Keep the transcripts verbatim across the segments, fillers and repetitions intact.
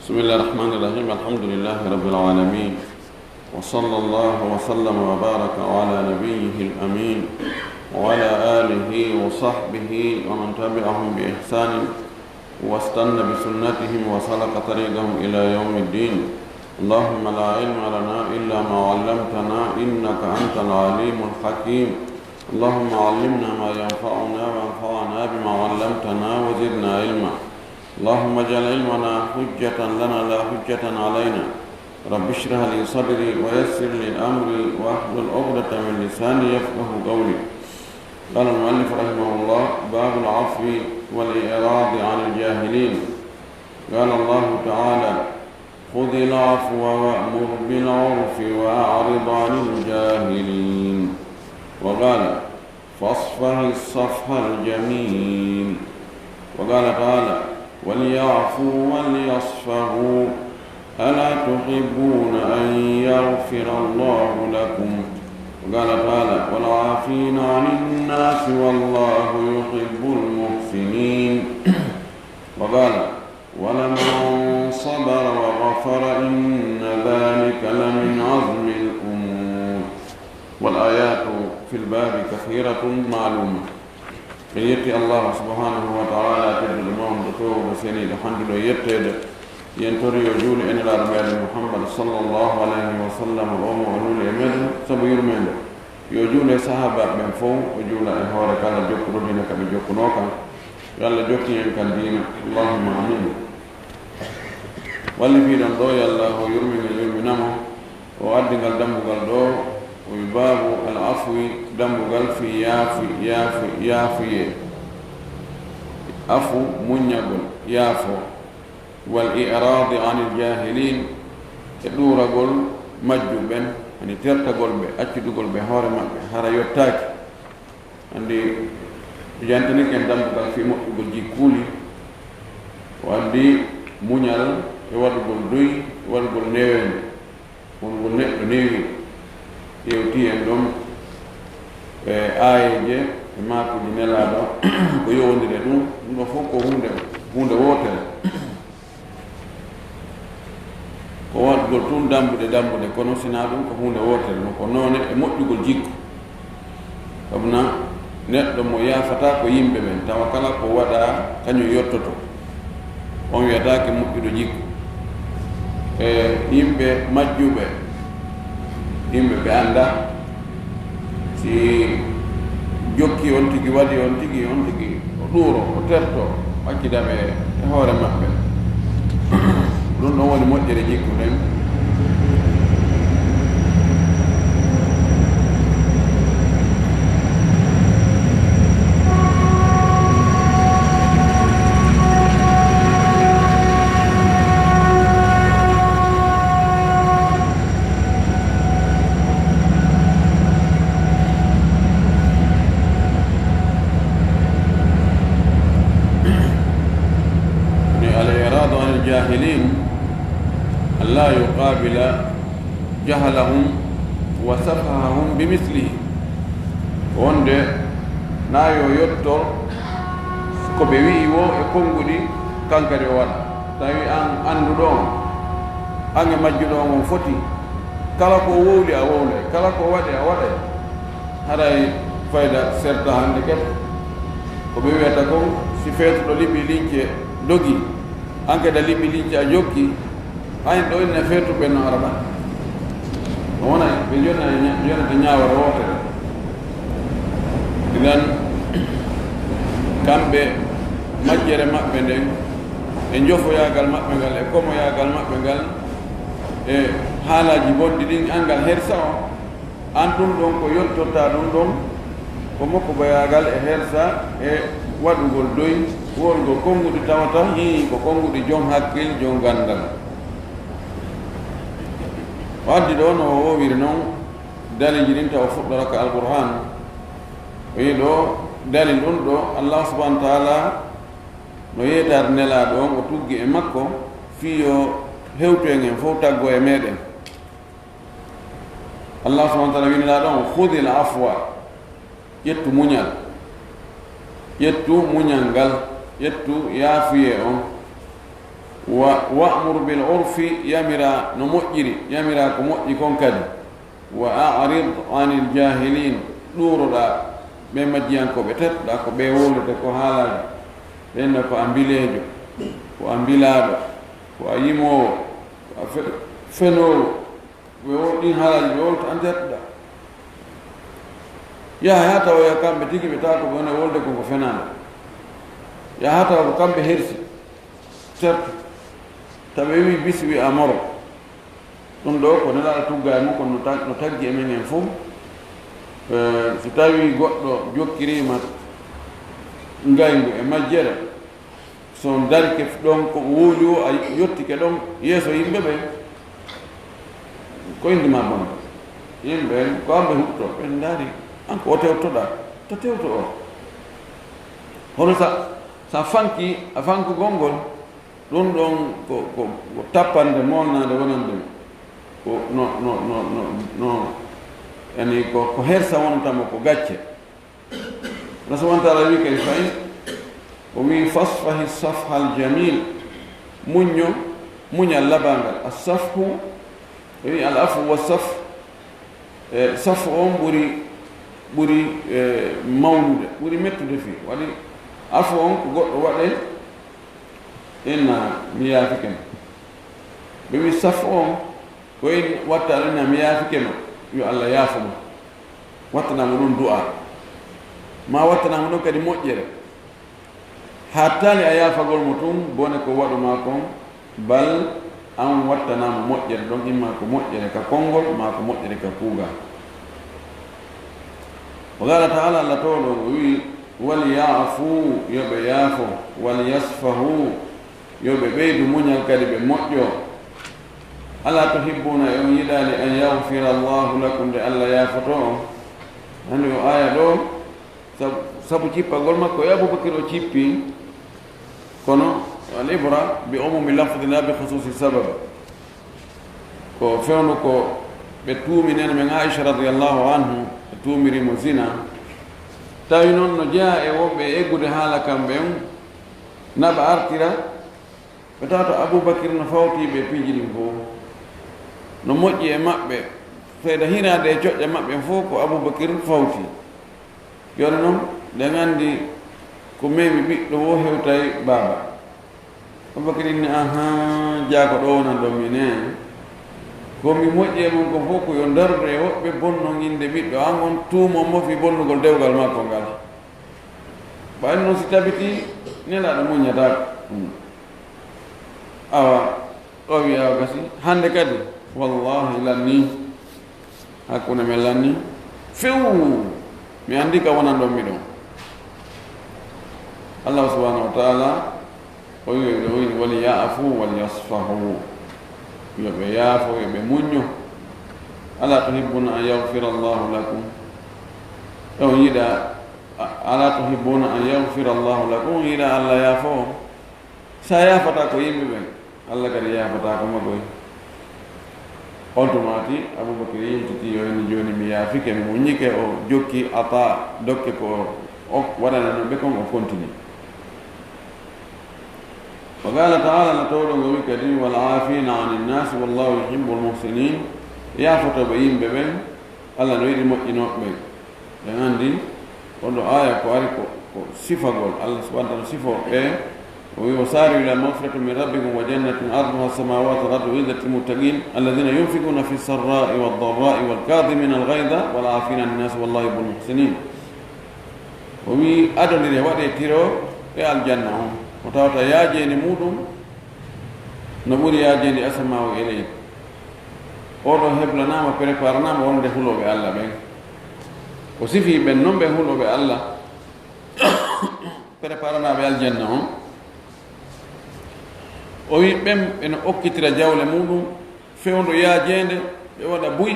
بسم الله الرحمن الرحيم. الحمد لله رب العالمين. وصلى الله وسلم وبارك على نبيه الأمين وعلى آله وصحبه ومن تبعهم بإحسان واستن بسنتهم وسلك طريقهم إلى يوم الدين. اللهم لا علم لنا إلا ما علمتنا إنك أنت العليم الحكيم. اللهم علمنا ما ينفعنا وانفعنا بما علمتنا وزدنا علما. اللهم اجعل علمنا حجة لنا لا حجة علينا. رب اشرح لي صدري ويسر لي أمري واحلل عقدة من لساني يفقه قولي. قال المؤلف رحمه الله: باب العفو والإعراض عن الجاهلين. قال الله تعالى: خذ العفو وأمر بالعرف وأعرض عن الجاهلين. وقال: فاصفح الصفح الجميل. وقال تعالى: وليعفوا وليصفحوا ألا تحبون أن يغفر الله لكم؟ وقال تعالى: والعافين عن الناس والله يحب المحسنين. وقال: ولمن صبر وغفر إن ذلك لمن عزم الأمور. والآيات في الباب كثيرة معلومة. En yetti Allah subhanahu wa ta'ala, tedduɗo mawɗo, toowuɗo seniiɗo, handuɗo e yetteede, yen tori yo juulu e Nelaaɗo meɗen Muhammad sallallahu alayhi wa sallam, o mo o nuli e meɗen sabu yurmeende. Yo juulu e sahaabaaɓe ɓen fow, o juula e hoore kala jokkuɗo diina ka ɓe jokkunoo kan. Yo Allah jokkin en kan diina. Allahumma amin. Walli fiiɗon ɗo, yo Allah o yurmin en, yurmina mo. O addi ngal dambugal ɗo, o wi baabu al afwi, dambugal fii yaafu, yaafu, yaafuyee. Afu, muññagol, yaafo. Wal i'raadi anil jaahiliin, e ɗuuragol majjuɓe ɓen, ani tertagol ɓe, accudugol ɓe hoore maɓɓe, hara yottaaki. Anndi, o jantinike en dambugal fii moƴƴugol jikkuuli, o addi muñal e waɗugol duy, e waɗugol neweende. Wongol neɗɗo newi ƴeewti en ɗum e aayeeje e maakuuji Nelaaɗo, ko yowondiri e ɗum, ɗum ɗo fof ko huunde, huunde wootere. Ko waɗgol tun dambuɗe, dambuɗe, kono sinaa ɗum ko huunde wootere, no ko noone e moƴƴugol jikku. Sabu na neɗɗo mo yaafata ko yimɓe ɓen, tawa kala ko waɗa kañum yottoto. On wiyataake moƴƴuɗo jikku. E yimɓe majjuɓe, yimɓe ɓe annda, si jokki on tigi, waɗi on tigi, on tigi, o ɗuuro, o terto, o accida ɓe e hoore maɓɓe. Ɗum ɗon woni moƴƴere jikku nden. Al-i'raadu anil jaahiliin, an laa yuqaabila jahlahum wa safahahum bi mislihi. Wonde na yo yotto ko ɓe wi'i wo e konnguɗi, kankadi o waɗa. Tawi an annduɗo on, an e majjuɗo on, on foti. Kala ko wowli a wowlay, kala ko waɗi a waɗay. Haray fayda serta hannde kadi. Ko ɓe wiyata kon, si feetuɗo liɓi lince dogi, an kadi a liɓi lince a jokki, hayn ɗo inne feetuɓe no ara ɗan. O wona ɓe jonna e ña-, yonata ñaawere wootere. Idan, kamɓe majjere maɓɓe nden, e njofoyaagal maɓɓe ngal, e komoyaagal maɓɓe ngal, e haalaaji bonɗi ɗin, an ngal hersa on, an ɗum ɗon ko yottotta ɗum ɗon, ko mokkobayaagal e hersa e waɗugol doy, worgol konnguɗi tawata hii ko konnguɗi jon hakkil, jon ganndal. O addi ɗo no o woowiri non daliiji ɗin tawa fuɗɗoraka Alqur'aan. O yi ɗo dalil ɗum ɗo Allah subhanahu wa ta'ala no yeetaade Nelaaɗo on, o tuggi e makko fii yo hewtu en en fow taggo e meɗen. Allah subhanahu wa ta'ala wi Nelaaɗo on, "Khudhil afwa." Ƴettu muñal. Ƴettu muñal ngal. Ƴettu yaafuyee on. Wa, wa'mur bil urfi, yamira no moƴƴiri, yamira ko moƴƴi kon kadi. Wa a'rid anil jahilin, ɗuuroɗaa ɓen majjiyankooɓe, tertoɗaa ko ɓe wowlata ko haalaaji. Ɓen no ko a mbileejo, ko a mbilaaɗo, ko a yimoowo, ko a fe-, fenoowo. Ɓe wo-, ɗin haalaaji ɓe wowlata an tertoɗaa. Yaha, yaha tawoya kamɓe tigi ɓe tawa ko ɓe woni wolde kon ko fenaande. Yaha tawa ko kamɓe hersi, terto. Tawi wi bisi wi a moro. Ɗum ɗo ko Nelaaɗo tugga e mum, kono no tag-, no taggi e men en fof. Eh, so tawi goɗɗo jokkiriima ngayngu e majjere, so on darike ɗon ko o wowli o, a yottike ɗon yeeso yimɓe ɓe, ko inde ma bonata. Yimɓe ɓen, ko an ɓe huɓto, ɓe ndaari, an ko o tewtoɗaa, to tewto o. Hono sa, sa fanki, a fankugol ngol, ɗum ɗon ko, ko, ko tappande molnaande wonande mo. Ko no, no, no, no, no, yani ko, ko hersa wonata mo, ko gacce. Allah subhanahu wa ta'ala wi kadi fayin, o wi, "Fasfahi safhal jamil." Muñño, muñal labangal. As-safhu, o wi, "Al afu wa safh." E, safhu on ɓuri, ɓuri, e, mawnude, ɓuri mettude fii. Waɗi afu on ko goɗɗo waɗe, inna mi yaafike ma. Ɓe wi safhu on, ko en watta ɗon, mi yaafike ma, yo Allah yaafo ma. Wattanaa mo ɗum du'a. Ma wattanaa mo ɗum kadi moƴƴere. Hattaali a yaafagol mo tun, bone ko waɗu maa kon, bal an wattanaa mo moƴƴere ɗon, imma ko moƴƴere ka konngol, maa ko moƴƴere ka kuugal. Wa qala ta'ala, Allah towɗo o wi'i, "Wal ya'fu, yo ɓe yaafo, wal yasfahu, yo ɓe ɓeydu muñal kadi ɓe moƴƴo. Ala tuhibbuna, e on yiɗaali, an yaghfira Allahu lakum, nde Allah yaafoto on?" Hande o aya ɗo, sabu, sabu cippagol makko e Abubakir o cippi, kono al ibra bi umumi lafdi la bi khususi sabab. Ko fewndo ko ɓe tuumi nene men Aisha radiyallahu anhu, ɓe tuumiri mo zina. Tawi noon no jeyaa e woɓɓe e eggude haala kamɓe on, na ɓe artira, ɓe tawata Abubakir no fawti ɓe piiji ɗin fof. No moƴƴi e maɓɓe, feyda hiraade e coƴƴa maɓɓe fof ko Abubakir fawti. Yo non, ɗen anndi ko memi ɓiɗɗo wo hewtay baaba. Abubakar inni, "Ahan, jaa ko ɗo wonan ɗo mine. Ko mi moƴƴi e mon ko fof ko yo ndarude e woɓɓe bonnon innde ɓiɗɗo an on, tuumon mo fii bonnugol dewgal makko ngal. Ɓay non si tabitii, Nelaaɗo muññataako." Hmm. Awa, o wi, "Awa gasi, hannde kadi, wallahi lanni, hakkunde men lanni, few, mi anndi ka wonan ɗon mi ɗon." Allah subhanahu wa ta'ala, o wi, o wi, "Wal ya'fu wal yasfahu." Yo ɓe yaafo, yo ɓe muñño. "Ala tuhibbuna an yaghfira Allahu lakum?" E on yiɗa, a-, "Ala tuhibbuna an yaghfira Allahu lakum?" On yiɗa Allah yaafo on? Sa yaafataa ko yimɓe ɓen, Allah kadi yaafataa ko maɓɓe. On tuma ti Abubakar yiltiti, yo inni, "Jooni mi yaafike, mi muññike." O jokki ata dokke ko o waɗanano ɓe kon, o kontini. Wa qala ta'ala, no towɗo ngo wi kadi, "Wal aafina anin naasi wallahu yuhibbul muhsinin." Yaafotooɓe yimɓe ɓen, Allah no yiɗi moƴƴinooɓe ɓen. En anndi, on ɗo aaya ko ari ko, ko sifagol. Allah subhanahu wa ta'ala sifo ɓe, o wi, "Wa sari'u ila maghfiratin min rabbikum wa jannatin arduha samawati wal ardu uiddat lil muttaqin, alladhina yunfiquna fi sarra'i wad darra'i wal kadhimina al ghayza wal afina anin nas wallahu yuhibbul muhsinin." O wi, "Adondire, waɗe tiro e aljanna on, ko tawata yaajeende muɗum no ɓuri yaajeende asamaawo e leydi." Oɗo heblanaama, préparanaama wonde hulooɓe Allah ɓen. O sifii ɓen non ɓe hulooɓe Allah, préparanaaɓe aljanna on. O wi ɓen ɓe no okkitira jawle muɗum, fewndo yaajeende, ɓe waɗa buy,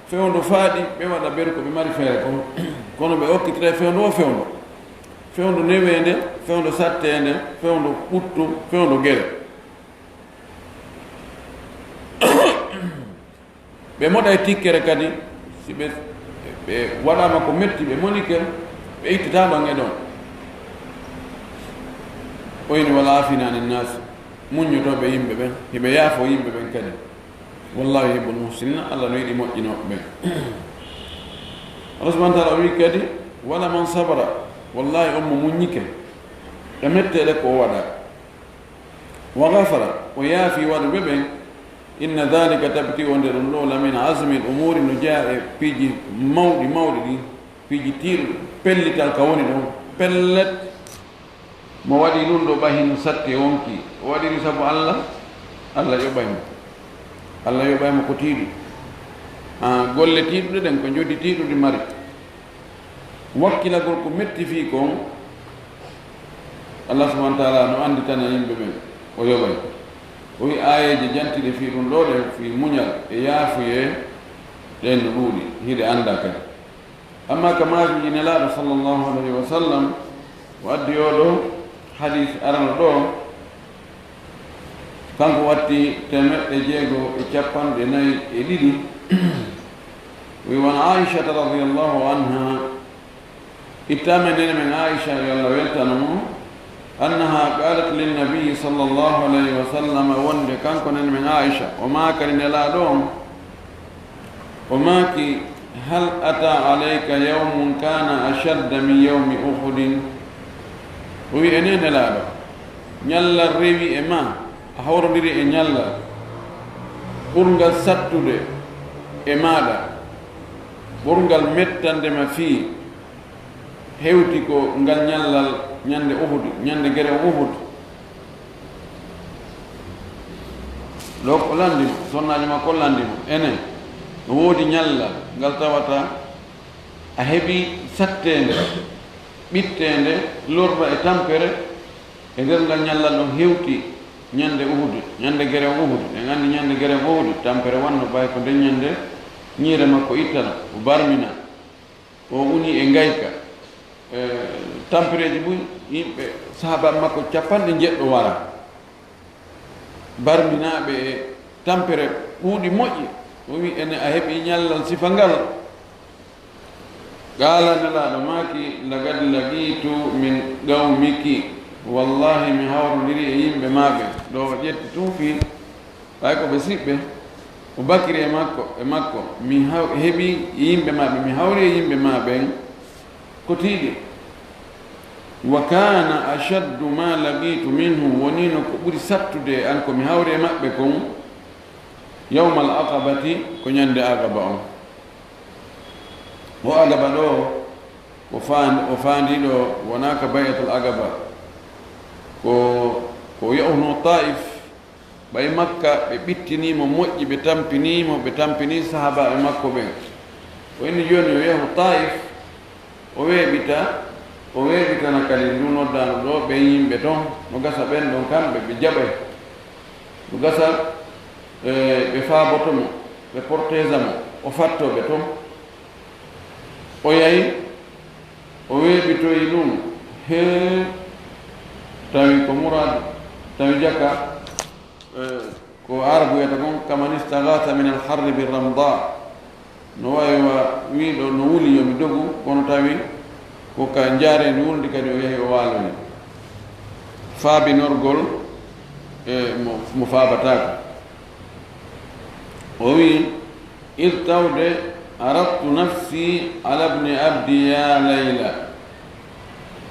fewndo faaɗi, ɓe waɗa beru ko ɓe mari feere kon. Kono ɓe okkitira fewndo o fewndo. Fewndo neweende, fewndo satteende, fewndo ɓuttu, fewndo gere. Ɓe moɗay tikkere kadi, si ɓe, ɓe waɗaama ko metti, ɓe monike, ɓe ittataa ɗon e ɗon. O ini, "Wal aafina anin naas." muññotooɓe yimɓe ɓen, hiɓe yaafoo yimɓe ɓen kadi. Wallahu yuhibbul muhsinin, Allah no yiɗi moƴƴinooɓe ɓen. Allah subhanahu wa taala o wi'i kadi, wala man sabara, wallahi on mo muññike e metteeɗe ko o waɗa. Wa ghafara, o yaafi waɗuɓe ɓen, inna dhalika, tabiti wonde ɗum ɗo, la min azmil umuri, no jeyaa e piiji mawɗi mawɗi ɗin, piiji tiiɗuɗi, pellital ka woni ɗon, pellet. Mo waɗi ɗum ɗo ɓay hino satti e wonkii, o waɗiri sabu Allah, Allah yoɓay mo. Allah yoɓay mo ko tiiɗi. Ah, golle tiiɗuɗe ɗen ko njoɓdi tiiɗuɗi mari. Wakkilagol ko metti fii kon, Allah subhanahu wa taala no annditana yimɓe ɓen, o yoɓay. O wi'i aayeeje jantiɗe fii ɗum ɗo ɗen, fii muñal e yaafuyee ɗen no ɗuuɗi, hiɗe anndaa kadi. Amma ka maajuuji Nelaaɗo sallallahu alayhi wa sallam, o addi oo ɗoo hadiis arano ɗoo, kanko watti teemeɗɗe jeego e capanɗe nayi e ɗiɗi. Wi wan Aishata radiyallahu anha, ittaama e nene men Aisha, yo Allah weltano mo, annaha qalat linnabiyi sallallahu alayhi wa sallam, wonde kanko nene men Aisha, o maakani Nelaaɗo on, o maaki, hal ata alayka yawmun kana ashadda min yawmi Uhudin? O wi, ene Nelaaɗo, ñallal rewi e ma, a hawrondiri e ñallal ɓurngal sattude e maaɗa, ɓurngal mettande ma fii hewti ko ngal ñallal ñande Uhud, ñande gere Uhud. Ɗo ko lanndi mo, sonnaajo makko lanndi mo, ene, no woodi ñallal ngal tawata a heɓi satteende, ɓitteende, lorra e tampere, e nder ngal ñallal ɗon hewti ñande Uhud, ñande gere Uhud. En anndi ñande gere Uhud, tampere wanno ɓay ko nden ñande ñiire makko ittano, o barmina. O uni e ngayka, e, tampereeji buy, yimɓe, sahaaba makko capanɗe njeɗɗo wara, barminaaɓe e tampere ɗuuɗi moƴƴi. O wi, ene a heɓi ñallal sifa ngal? Qaala, Nelaaɗo maaki, laqad laqiitu min qawmiki, wallahi mi hawrondiri e yimɓe maa ɓen. Ɗo o ƴetti tun fii Ɓay ko ɓe siɓɓe, o bakiri e makko, e makko, mi haw-, heɓi yimɓe maɓɓe, mi hawri e yimɓe ma ɓen ko tiiɗi. Wa kana ashaddu ma laqitu minhum, wonino ko ɓuri sattude e an ko mi hawri e maɓɓe kon, yawmal aqabati, ko ñande Aqaba on. O Aqaba ɗo, o faand-, o faandi ɗo, wona ka bay'atul Aqaba. Ko, ko yahuno Taif, Ɓay Makka, ɓe ɓittinii mo moƴƴi, ɓe tampinii mo, ɓe tampinii sahaabaaɓe makko ɓen. O inni jooni yo yahu Taif, o weeɓita, o weeɓitana kadi ndu noddaano ɗo, ɓen yimɓe ton, no gasa ɓen ɗon kamɓe, ɓe jaɓay. No gasa, e, ɓe faaboto mo, ɓe protégea mo, o fattoo ɓe ton. O yahi, o weeɓitoyi ɗum, hee, tawi ko muraadu, tawi jaka, eh, ko Arabu wiyata kon, kaman istaghatha min al-harri bi ramda. No wayi wa wiiɗo no wuli yo mi dogu, kono tawi ko ka njaareendi wulndi kadi o yahi o waaloyi. Faabinorgol, eh, mo, mo faabataako. O wi'i, Id tawde aradtu nafsi ala ibni abdi ya Layla,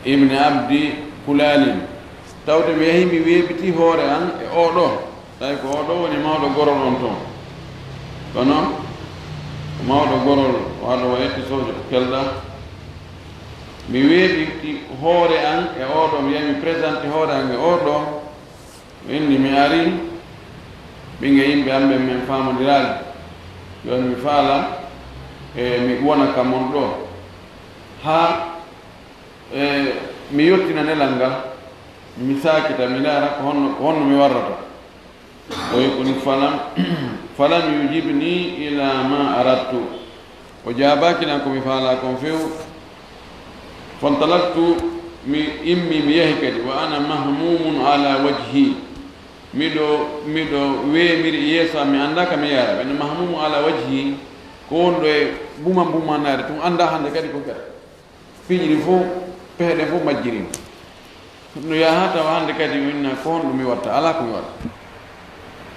ibni abdi Kulalin. Tawde mi yahi mi weeɓiti hoore an e oɗo. Tawi ko oɗo woni mawɗo gorol on ton. Kono ko mawɗo gorol, waɗo o yetti sojo kelɗa. Mi weeɓiti hoore an e oɗo, mi yahi mi présente hoore an e oɗo. Min ni mi ari, ɓinge yimɓe am ɓen, min faamondiraali. Jooni mi faala, e, mi wona ka mon ɗo. Haa, e, mi yottina nelal ngal, mi saakita, mi ndaara ko honno, ko honno mi warrata. O wi'i ko ni falam, falam yujibni ila ma aradtu. O jaabaaki lan ko mi faalaa kon few. Fantalaktu, mi immi, mi yahi kadi. Wa ana mahmumun ala wajhi. Miɗo, miɗo weemiri e yeeso am, mi anndaa ka mi yaara. Ɓen mahmumun ala wajhi, ko wonɗo e buma bumanaare, tun anndaa hannde kadi ko kadi. Piiji ɗin fof, pehe ɗen fof majjiri mo. No yaha tawa hannde kadi o inna ko honɗum mi watta, alaa ko mi waɗa.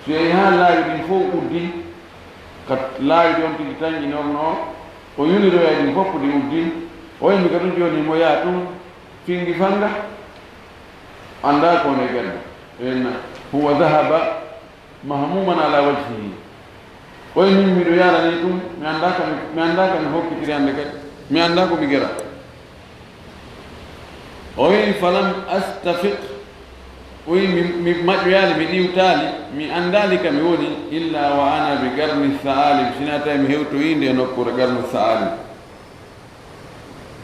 So yehi haa laawi ɗin fof uddii, ka laawi ɗi on tigi tanƴinornoo, o yuliroya ɗin fof ɗi uddii, o inni ka ɗum jooni mo yaha tun fingi fanga, anndaa ko ne gadda. O inna, huwa dhahaba mahmuman ala wajhihi. O inni miɗo yarani ɗum, mi anndaa ka mi, mi anndaa ka mi hokkitiri hannde kadi, mi anndaa ko mi gera. O wi, falam astafiq, o wi, mi, mi maƴƴoyaali, mi ɗiwtaali, mi anndaali ka mi woni, illa wa ana bi garni sa'alib, sina tawi mi hewtoyii nde nokkuure garnu sa'alib.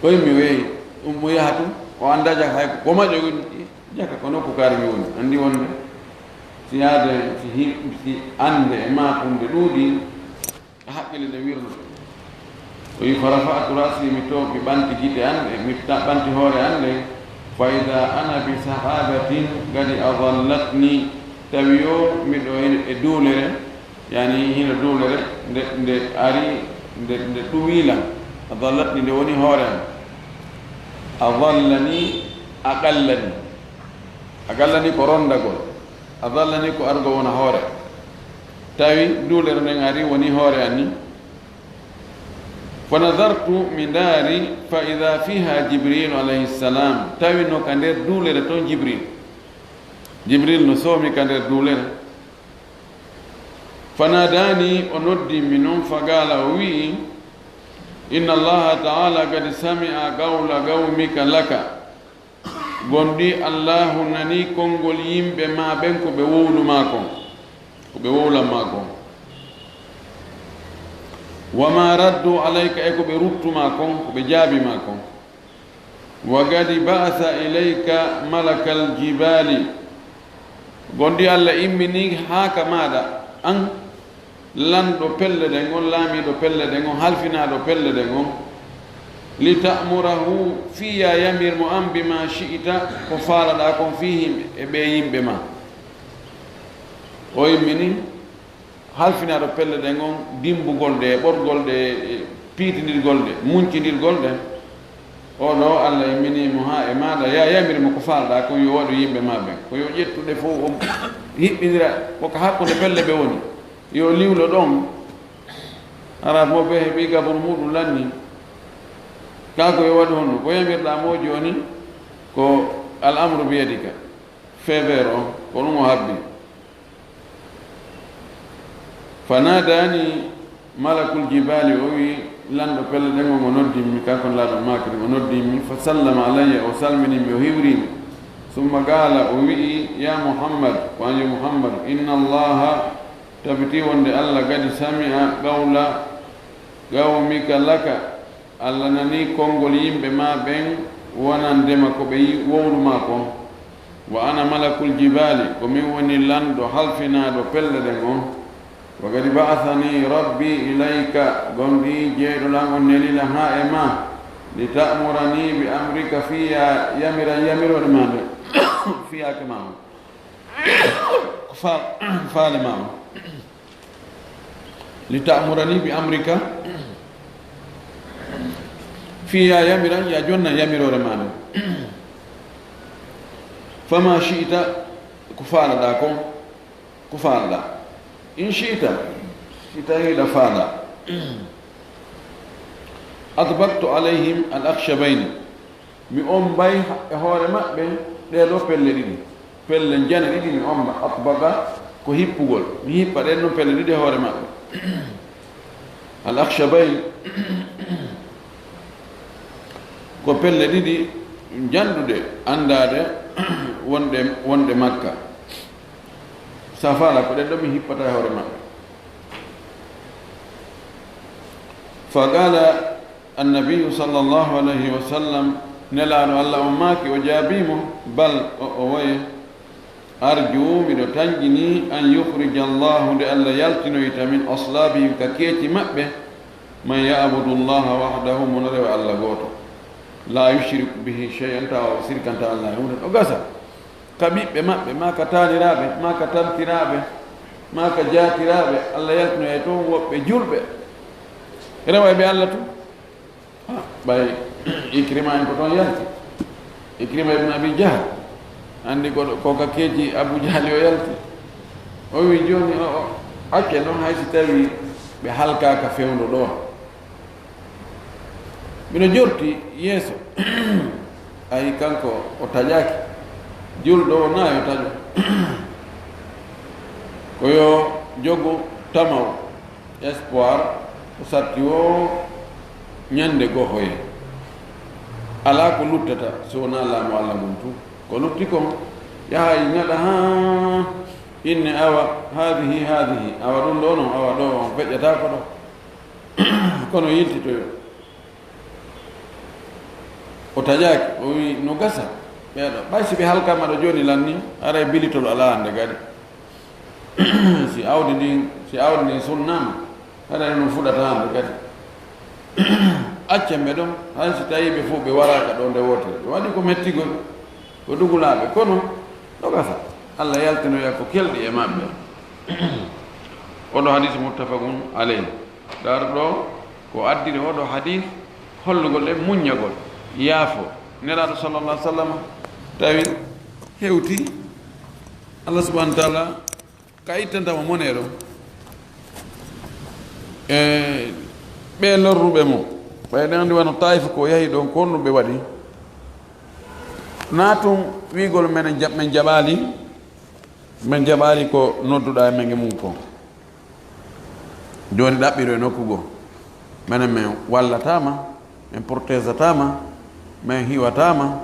O wi, mi weyi, ɗum mo yaha tun, o anndaa jaka hay ko maƴƴo woni, jaka ko nokku kaari mi woni, anndi wonde si yaade, si hi-, si annde e maakunde ɗuuɗi, haqqille ɗe wirno. O wi, farafa'tu ra'si, mi to, mi ɓanti gite an ɗe, mi ta-, ɓanti hoore an ɗe, fa ida ana bi sahabatin gadi adallatni, tawi yo miɗo e, e duulere, yani hino duulere, nde, nde ari, nde, nde ɗuwilam, adallatni nde woni hoore an, adallani, aqallani, aqallani ko rondagol, adallani ko argo wona hoore, tawi duulere nden ari woni hoore an ni. Fa nadartu, mi ndaari, fa ida fiha Jibrilu alayhi salam, tawi no ka nder duulere ton Jibril. Jibril no soomi ka nder duulere. Fa nadani, o noddi mi non, fa gala, o wi'i, inna Allaha ta'ala qad sami'a qawla qawmika laka. Gonɗi Allaahu nanii konngol yimɓe maa ɓen ko ɓe wowlu maa kon, ko ɓe wowlan maa kon. Wa maa raddu alayka, e ko ɓe ruttu maa kon, ko ɓe jaabi maa kon. Wa gadi ba'asa ilayka malakal jibaali. Gonɗi Alla imminii haa ka maaɗa an, lanɗo pelle ɗen on, laamiiɗo pelle ɗen on, halfinaaɗo pelle ɗen on, li ta'murahu, fii yo a yamir mo an, bimaa shi'ta, ko faalaɗaa kon, fiihim, e ɓee yimɓe maa. O immini halfinaaɗo pelle ɗen on, dimmbugol ɗe, ɓorgol ɗe, e piitindirgol ɗe, muncindirgol ɗe. Oo ɗoo, Alla imminii mo haa e maaɗa, yo a yamir mo ko faalaɗaa kon, yo waɗu yimɓe maa ɓen. Ko yo ƴettu ɗe fow, o hiɓɓindira ko ka hakkunde pelle ɓe woni. Yo liwlo ɗon. Hara mo ɓe heɓi gaburu muɗum lanni. Kaa ko yo waɗu honno? Ko yamirɗaa mo jooni ko al amru biyadika. Feebeer on, ko ɗum o habbi. Fa naadaani malakul jibaali, o wi, lanɗo pelle ɗen on, o noddimmi, kanko Nelaaɗo maakiri, o noddimmi, fa sallama alayya, o salminimmi, o hiwrimi. Summa qaala, o wi'i, ya Muhammad, ko an yo Muhammad, inna Allaha, tabiti wonde Alla gadi sami'a qawla qawmika laka, Alla nanii konngol yimɓe maa ɓen wonandema ko ɓe yi-, wowlu maa kon. Wa ana malakul jibaali, ko min woni lanɗo halfinaaɗo pelle ɗen on. Wa qad ba'athani rabbi ilayka, gomɗii jeyɗo lan on neli lan haa e maa, li ta'murani bi amrika, fii yo a yamiran yamiroore maa nde, fiyaake maa on. Ko fa-, faale maa on. Li ta'murani bi amrika, fii yo a yamiran, yo a jonnan yamiroore maa nden. Fama shi'ta, ko faalaɗaa kon, ko faalaɗaa. In shi'ta, si tawii hiɗa faalaa. Atbaqtu alayhim al akhshabayni. Mi ommbay e hoore maɓɓe ɗee ɗoo pelle ɗiɗi. Pelle njane ɗiɗi mi ommba. Atbaqa ko hippugol. Mi hippa ɗeen ɗon pelle ɗiɗi e hoore maɓɓe. Al akhshabayn ko pelle ɗiɗi njanɗuɗe anndaade wonɗe, wonɗe Makka. Sa faala ko ɗeen ɗoo mi hippata e hoore maɓɓe. Fa qaala Annabiyu sallallahu alayhi wa sallam, Nelaaɗo Alla on maaki, o jaabii mo, bal, o, o woye, arju, miɗo tanƴinii, an yukhrija Allahu, nde Alla yaltinoyta, min aslaabihim, ka keeci maɓɓe, man ya'budu Allaha wahdahu, mo no rewa Alla gooto, laa yushriku bihi shay'an, tawa o sirkanta Alla e huunde, o gasa. Ka ɓiɓɓe maɓɓe, maa ka taaniraaɓe, maa ka tantiraaɓe, maa ka jaatiraaɓe, Alla yaltinoya toon woɓɓe julɓe, rewayɓe Alla tun. Ah, ɓay Ikrima en ko toon yalti. Ikrima ibn Abi Jahl. Anndi ko, ko ka keeci Abu Jahali o yalti. O wi, "Jooni o, o, acce ɗon, hay si tawi ɓe halkaaka fewndo ɗo." Mino jorti yeeso. Ayi, kanko o taƴaaki. Julɗo o naa yo taƴo. Ko yo jogo tamaw, espoir, o satti o ñande gohoye. Alaa ko luttata so wonaa laamu Alla ngun tun. Ko lutti kon, yaha e ñaɗa haa inne awa, haadihi, haadihi, awa ɗun ɗo non, awa ɗo on feƴƴataako ɗo. Kono yiltitoyo. O taƴaaki, o wi, "No gasa, ɓeeɗo, ɓay si ɓe halkaama ɗo jooni lanni, haray bilitol alaa hande kadi." Si awdi ndin, si awdi ndin sunnaama, haray no fuɗata hande kadi. Accen ɓe ɗon, hay si tawii ɓe fow ɓe waraaka ɗo nde wootere. Ɗum waɗi ko mettigol, ko dugulaaɓe, kono no gasa. Alla yaltinoya ko kelɗi e maɓɓe. Oɗo hadis muttafaqun alayh. Dar ɗo ko addiri oɗo hadis hollugol en muññagol, yaafo. Nelaaɗo sallallahu alaihi wasallam tawi hewti Allah subhanahu wa ta'ala ka ittanta mo mone ɗo. E ɓe lorruɓe mo, ɓay ɗen andi wano Taif ko yahi ɗon, ko honɗum ɓe waɗi? Na tun wi'ugol men ja-, men jaɓaali, men jaɓaali ko nodduɗaa e men e mum ko. Jooni ɗaɓɓiro e nokku goo. Menen men wallataama, men protégataama, men hiwataama,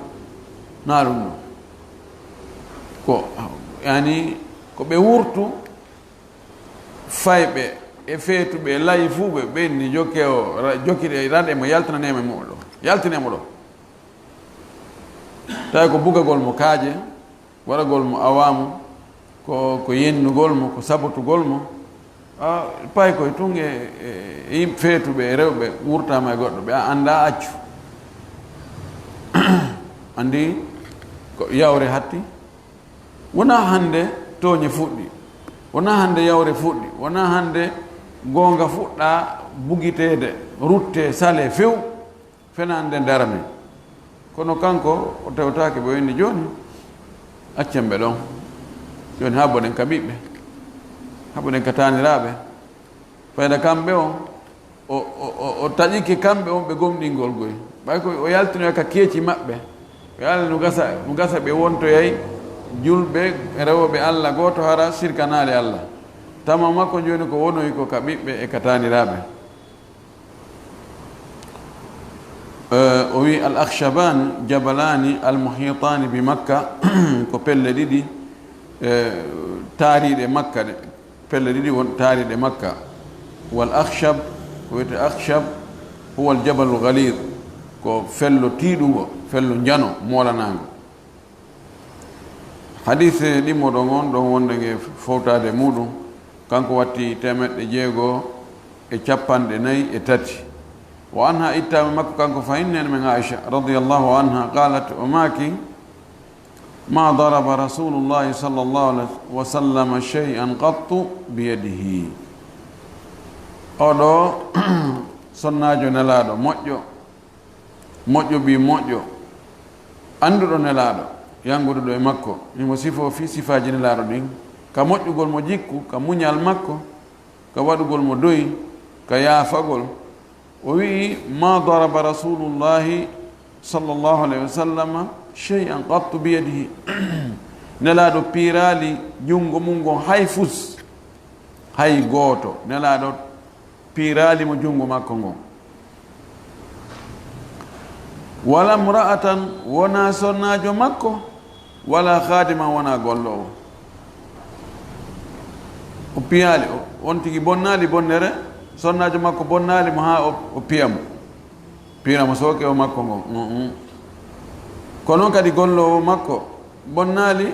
na ɗum ɗo. Ko, yani, ko ɓe wurtu fayɓe e feetuɓe e layifuuɓe, ɓe inni jokke o, ra-, jokkide raɗe mo, yaltinanee mo e muɗum ɗo. Yaltinee mo ɗo. Tawi ko bugagol mo kaaje, waɗagol mo awaamu, ko, ko yennugol mo, ko sabotugol mo. A, paykoy tun e, e, e yimɓe feetuɓe e rewɓe wurtaama e goɗɗo, ɓe a-, anndaa accu. Anndi ko yawre hatti. Wonaa hannde tooñe fuɗɗi. Wonaa hannde yawre fuɗɗi. Wonaa hannde goonga fuɗɗaa bugiteede, ruttee, salee few. Fenaande nden darane. Kono kanko, o tewtaake, ɓe o inni, "Jooni, accen ɓe ɗon. Jooni, habboɗen ka ɓiɓɓe, habboɗen ka taaniraaɓe." Fayda kamɓe on, o, o, o, o taƴike kamɓe on ɓe gomɗingol goy. Ɓay ko o yaltinoya ka keeci maɓɓe. O yaali no gasa, no gasa ɓe wontoyay julɓe, rewooɓe Alla gooto, hara sirkanaali Alla. Tama makko jooni ko wonoyi ko ka ɓiɓɓe e ka taaniraaɓe. Eh, o wi, "Al Akhshabani jabalani al muhitani bi Makka," ko pelle ɗiɗi, eh, taariiɗe Makka ɗe, pelle ɗiɗi won taariiɗe Makka. Wal Akhshab, ko wiyete Akhshab, huwa al jabalu ghalid, ko fello tiiɗungo, fello njano, moolanaango. Hadis ɗimmoɗon on ɗon wonde nge fowtaade muɗum, kanko watti teemeɗɗe jeego e capanɗe nayi e tati. Wa anha, ittaama makko kanko fahin nene men Aisha radiyallahu anha, qalat, o maaki, "Ma daraba Rasulullahi sallallahu alaihi wa sallam shay'an qattu bi yadihi." Oɗo sonnaajo Nelaaɗo moƴƴo, moƴƴo ɓii moƴƴo, annduɗo Nelaaɗo, yannguduɗo e makko, himo sifoo fii sifaaji Nelaaɗo ɗin, ka moƴƴugol mo jikku, ka muñal makko, ka waɗugol mo doy, ka yaafagol. O wi'i, "Ma daraba Rasulullahi sallallahu alaihi wa sallama shay'an qattu bi yadihi." Nelaaɗo piiraali junngo mum ngon hay fus, hay gooto. Nelaaɗo piiraali mo junngo makko ngon. Wala mra'atan, wonaa sonnaajo makko, wala khadiman, wonaa golloowo. O piyaali, o, on tigi bonnaali bonnere, sonnaajo makko bonnaali mo haa o, o piya mo. Piira mo sooke o makko ngon. Mm, mm. Ko non kadi golloowo makko bonnaali,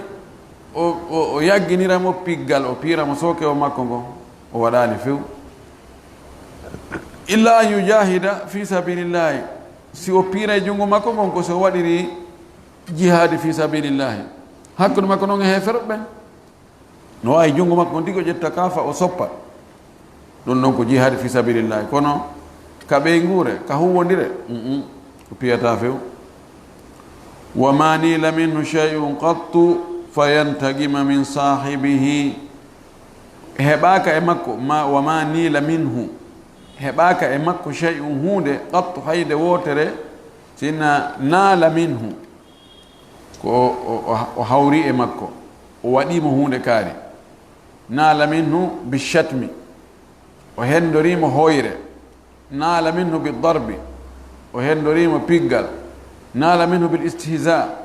o, o, o yagginira mo piggal, o piira mo sooke o makko ngon. O waɗaali few. Illa an yujahida fi sabilillahi. Si o piiray junngo makko ngon, ko si o waɗiri jihaadi fi sabilillahi. Hakkunde makko non e heeferɓe ɓen. No waawi junngo makko ngon tigi o ƴetta kaafa o soppa. Ɗum ɗon ko jihaadi fi sabilillahi. Kono ka ɓeynguure, ka huuwondire, mm, mm, o piyataa few. وما نيل منه شيء قط فينتقم من صاحبه. Heɓaaka e makko, ma, وما نيل منه. Heɓaaka e makko شيء huunde, قط hay nde wootere, sina نال منه. Ko o, o, o, o hawri e makko, o waɗii mo huunde kaari. نال منه بالشتم. O hendorii mo hoyre. نال منه بالضرب. O hendorii mo piggal. نال منه بالاستهزاء.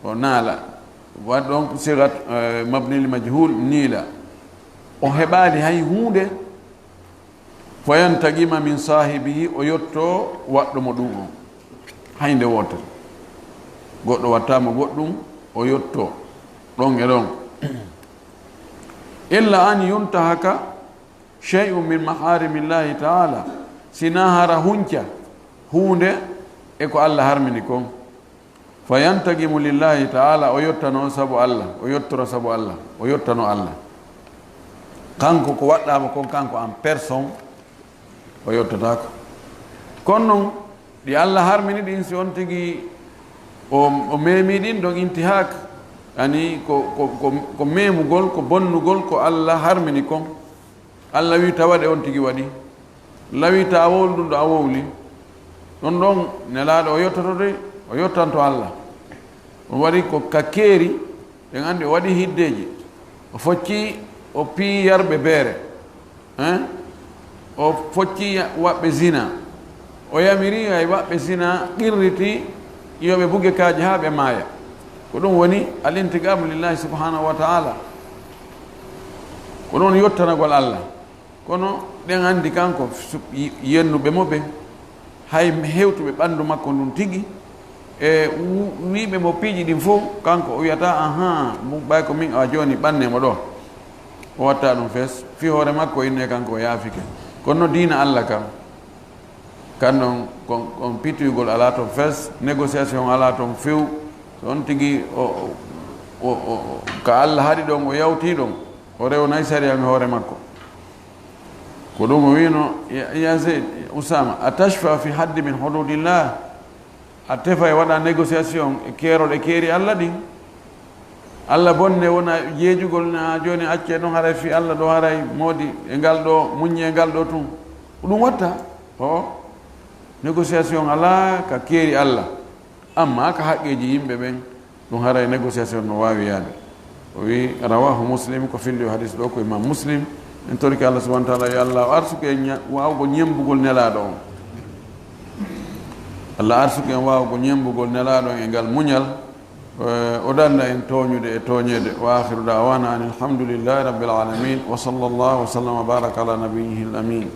O naala. Waɗ ɗon sigat, eh, mabni li majhul, niila. O heɓaali hay huunde. فينتقم من صاحبه, o yottoo waɗɗo mo ɗum on. Hay nde wootere. Goɗɗo waɗtaa mo goɗɗum, o yottoo. Ɗon e ɗon. إلا أن ينتهك شيء من محارم الله تعالى, sinaa hara hunca huunde e ko Allah harmini kon. فينتقم لله تعالى, o yottano sabu Allah, o yottora sabu Allah, o yottano Allah. Kanko ko waɗɗaama kon, kanko en personne, o yottataako. Kono non, ɗi Allah harmini ɗin, si on tigi o, o meemi ɗin ɗon intihak, ani ko, ko, ko, ko memugol, ko bonnugol, ko Allah harmini kon. Allah wi tawa ɗe on tigi waɗi. Lawi ta a wowli ɗum ɗo a wowli. Ɗon ɗon Nelaaɗo o yottoto de, o yottanto Allah. Ɗum waɗi ko ka keeri, ɗen anndi o waɗi hiddeeji. O focci, o pii yarɓe beere. Hein? O focci ya-, waɓɓe zina. O yamiri ay waɓɓe zina qirriti yo ɓe buge kaaji haa ɓe maaya. Ko ɗum woni al-intiqamu lillahi subhanahu wa ta'ala. Ko ɗum woni yottanagol Allah. Kono ɗen anndi kanko su-, yi-, yennuɓe mo ɓen, hay hewtuɓe ɓanndu makko ndun tigi, e wu-, wiiɓe mo piiji ɗin fof, kanko o wiyata, "Ahan, mum ɓay ko min, a jooni ɓanne mo ɗo." O watta ɗum fes, fii hoore makko o inne kanko o yaafike. Kono no diina Allah kan, kan ɗon, kon, kon pituyugol alaa ton fes, négociation alaa ton few. So on tigi o, o, o, o, ka Allah haɗi ɗon, o yawti ɗon, o rewnay sariya e hoore makko. Ko ɗum o wiino, "Ya, ya Zayd, Usama, a tashfa fi haddi min hududillah?" A tefa e waɗa négociation e keerol e keeri Allah ɗin. Allah bonne wona jeejugol na jooni acce ɗon haray fi Allah ɗo haray moodi e ngal ɗo, muññi e ngal ɗo tun. Ko ɗum watta? O, négociation alaa ka keeri Allah. Amma ka haqqeeji yimɓe ɓen, ɗum haray négociation no waawi yaade. O wi, rawahu Muslim, ko filli o hadis ɗo ko Imam Muslim. En torike Allah subhanahu wa ta'ala, yo Allah arsuku en ña-, waawgo ñembugol Nelaaɗo on. Allah arsuku en waawgo ñembugol Nelaaɗo on e ngal muñal, eh, o danda en tooñude e tooñeede. Wa akhiru da'wana anil hamdulillahi rabbil alamin. Wa sallallahu wa sallama wa baraka ala nabiyyihi al amin.